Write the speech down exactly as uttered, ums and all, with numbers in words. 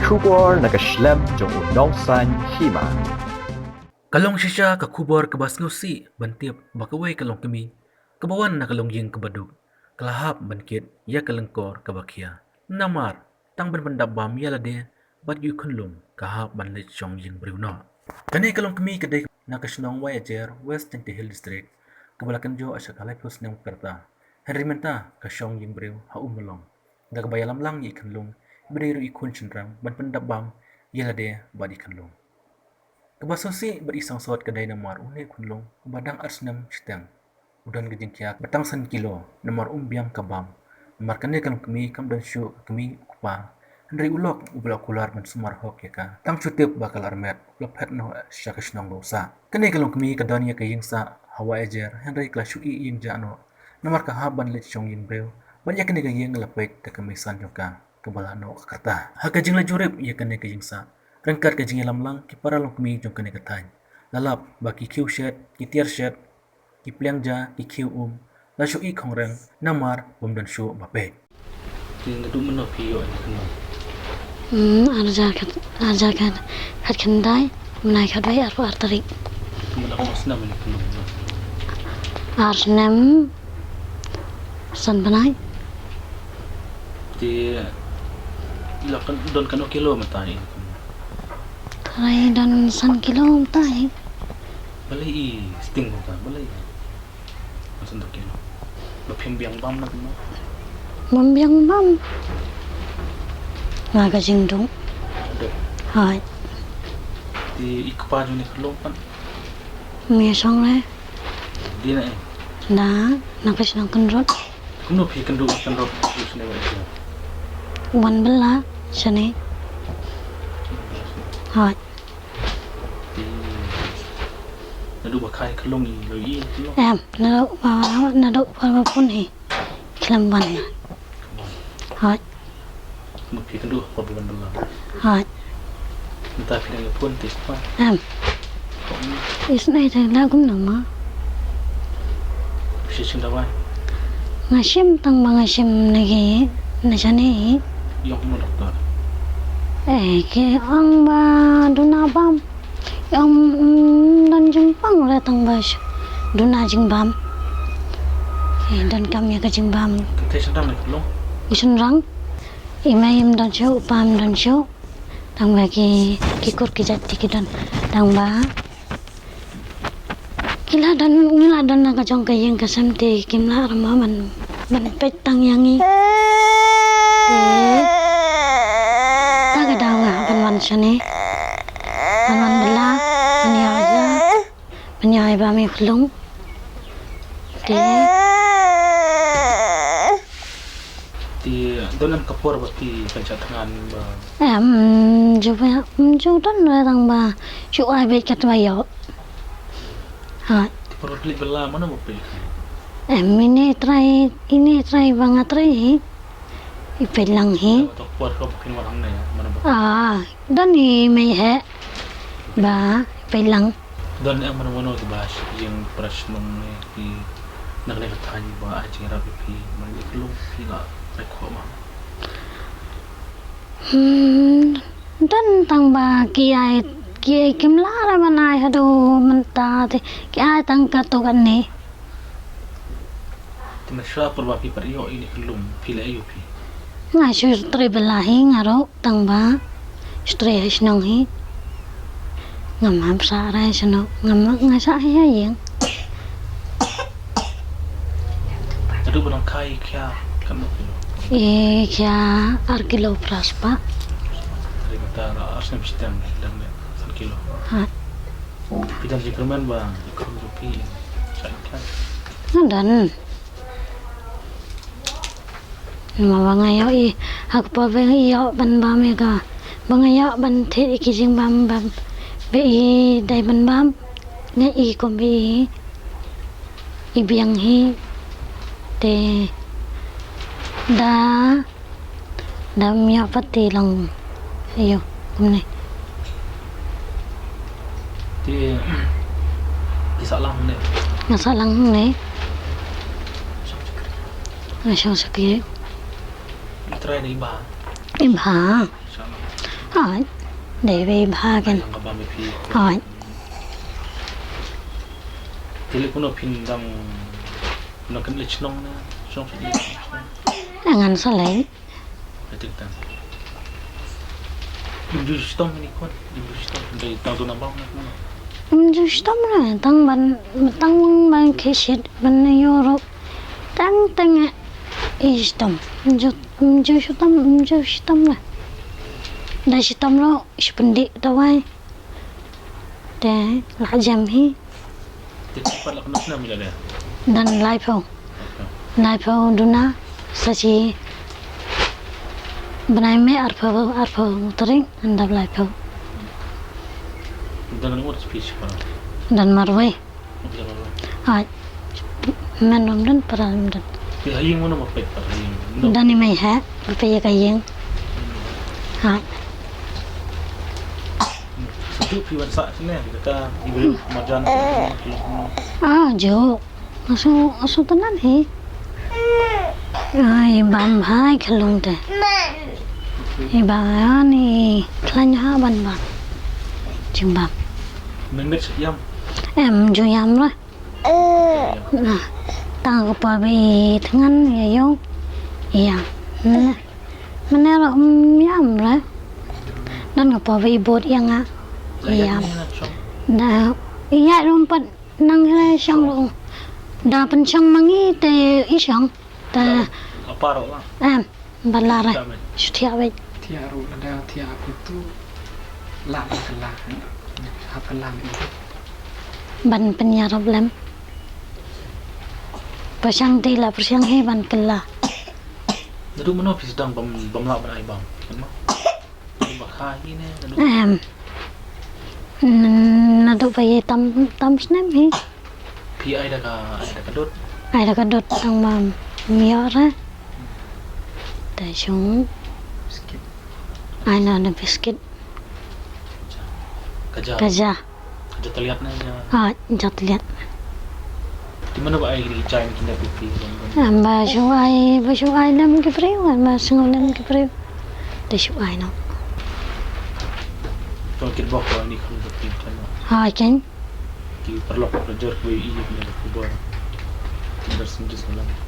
Khubor na ka shlem jong u nongsan hima. Ka long shisha ka khubor kaba sngewsih ban tip ba kawei ka longkmie kaba wan na ka longïing kaba duk ka la hap ban kit ïa ka lyngkor kaba khia. Namar tang ban pyndap bam ïa lade bad ïa u khunlung ka hap ban leit shong ïing briew noh. Kane ka longkmie ka dei na ka shnong Waiajer, West Jaintia Hills District, kaba la kynjoh sha ka laiphew snem ka rta. Hynrei mynta ka shong ïing briew ha Ummulong, da kaba ïalam lang ïa i khunlung ba dei ruh i khun shynrang ban pyndap bam ïa lade bad i khunlung. Kaba sngewsih bad i sangsot ka dei namar une u khunlung uba dang ar snem shiteng u don ka jingkhia ba tang san kilo namar um biang ka bam. Namar kane ka longkmie kam don shuh ka kmie u kpa, hynrei u lok uba la kular ban sumar hok ïa ka, tang shu tip ba ka la armet u la phet noh sha ka shnong ba u sah. Kane ka longkmie ka don ïa ka ïing sah ha Waiajer, hynrei ka la shu ïeh ïing jah noh namar ka hap ban leit shong ïing briew. Bad ïa kane ka ïing la peit da ka meisan jong ka kaba la noh ka rta. Ha ka jingleit jurip ïa kane ka ïing sah ryngkat ka jingïalam lang ki para longkmie jong kane ka thaiñ, la lap ba ki khiew shet, ki tiar shet, ki pliang ja, ki khiew um la shu ih khongreng namar bym don shuh ba peit. Te naduh mynno phi ïoh ïa kane? Hmm, ar hajar khat, ar hajar khat, khatkhyndai, bnai khatwei, arphew ar tarik. Mynno ka snem ïa kane? Ar snem san bnai. Te la kan don katno kilo mynta ïa kane? Trai don san kilo mynta ïa. Balei i sting mynta, balei? San kilo. Ba phim biang bam na kumno? Bym biang bam. Nga ka jingduk. Duk. Hai. Te i kpa jong ne ka long pat? Me song le. Dei na ei? Da, na ka shnong Kynrut. Kumno phi kynduh Kynrut? Wan bylla shane. Hai. Naduh ba kha ka long i lo i ka long. Em, naduh ba, naduh ba ba pun hi. Khlem ban. Hai. Kumno phi kynduh ba ba ban bylla? Hai. Mynta phi dang ïa pun te kpa? Em. Isnei te la kumno ma? Phi shim dawai? Nga shim tang ba nga shim na ki na shane hi. Ïong kumno doktor? Eh, ki ong ba duna bam. Ïong, mm, don jingpang re tang ba sh-, duna jingbam. Eh, donkam ïa ka jingbam. Ka te shynrang ne ka long? Ka shynrang. I mei im don shuh, u pa im don shuh. Tang ba ki, ki kur ki jait te ki don. Tang ba ki la don, ngi la don na ka jong ka ïing ka sem te kim lah ruh mo ban, ban peit tang ïa ngi. Te ta ka daw nga ban wan shane. Ban wan bylla, ban ïoh ja, ban ïoh ai bam ïa u khlung. Te. Te don em ka por ba phi pynshah thngan ba? Em, ju ba, em, ju don re tang ba shu ai beit katba ïoh. Ha. Te por ba phi leit bylla mano ba phi? Em, ine trai, ine trai ba nga trai hi. I peit lang hi. Em, to por ko ba phin wan hangne mano ba? Ah, don i mei he. Ba, i peit lang. Don em mano mano kiba ïeng para shnong ne ki na kane ka thaiñ ba ai jingïarap ïa phi, mano ïa ka long phi la ai khot ma? Hmm, don tang ba ki ai, ki ai kim lah re ban ai haduh mynta te ki ai tang katto katne. Te mynshuwa por ba phi pat ïoh ine ka lum phi leh aïu phi? Nga shu trei bylla hi nga ruh tang ba shu trei ha shnong hi. Ngam hap sah re shano, ngam, nga sah hi ha ïing. Naduh ba nang kha i khia katno kilo? I khia ar kilo phra spah. Hynrei mynta ar snem shiteng dang leh san kilo. Ha. Phi don jingkyrmen ba i khun jong phi sah i khia? Nga don. Namar ba nga ïoh i, ha ka por ba nga ïoh ban bam ïa ka, ba nga ïoh ban thied ïa ki jingbam bam, ba i dei ban bam, nga i kum ba i, i biang hi, te da, da ym ïoh pat te long, aïu, kumne. Te ki sah lang ne? Nga sah lang ne. Nga shong shakri. Trai dei ba. Em ha. Inshallah. Hooid. Dei ba i bha kein. Lang ka bam ïa phi. Hooid. Te lei kumno phin dang, kumno kan leit shnong ne? Shnong shnong. Ngan sa leit. Leit tang. Im ju shitom ni khun, im ju shitom. Dei tang tu na bam ne kumno? Im ju shitom na, tang ban, tang ban khie shit ban ïoh ruh. Tang tang eh. I shitom. Im ju, im ju shitom, im ju shitom na. Da shitom ruh, shi pyndih dawai. Te la jem hi. Te pat la kumno snem ïa lade? Don laiphew. Laiphew duna sa shi bnai May arphew, arphew tarik, ngan dap laiphew. Don ngut phi shi para? Don marwei. Ai, men ym don, para ym don. Phi ha ïing mano ba peit para ïing? Don i mei ha, ba peit ïa ka ïing. Ha. Ju phi wan sah sini, ka ibu marjan. Ah, ju. Asu, asu tenan hi. Ai, bam hai khlung te. I bam ni khlaiñ ha ban bam. Jing bam. Men met ïam. Em ju ïam la. Na, tang ka por ba i thngan ïa ïong. Ïa. Mane la um ïam la. Don ka por ba i bud ïa nga. Ïam. Da ïa rum pat nang la shong ru. Da pynshong ma ngi te i shong. Te. Apar la. Em. Ba la re. Shu thiah wei. Thiah ruh lada thiah apa tu. Lah ba ka lah. Hap ka lah. Ban pynïarap lem. Pyrshang te la pyrshang hi ban kylla. Naduh mano phi sdang bam, bam lah ban ai bam? Kan ma? Ba kha hi ne naduh. Em. N-, naduh ba ïa tam, tam snem hi. Phi ai da ka, ai da ka dud. Ai da ka dud tang ma mior eh. Te shong. Biskit. Ai na na biskit. Ka ja. Ka ja. Ka ja tylliat ne ja. Ah, ja tylliat. Te mano ba ai ki ja ki da phi phi. Em, ba shu ai, ba shu ai lem ki briew, em, ba shu lem ki briew. Te shu ai no. To kit bok ko ni kham da phi channel. Ha, ken. Ki paralok parajor kiba ïohi ïa kane ka khubor. Ki da sngewthuh sngewlem.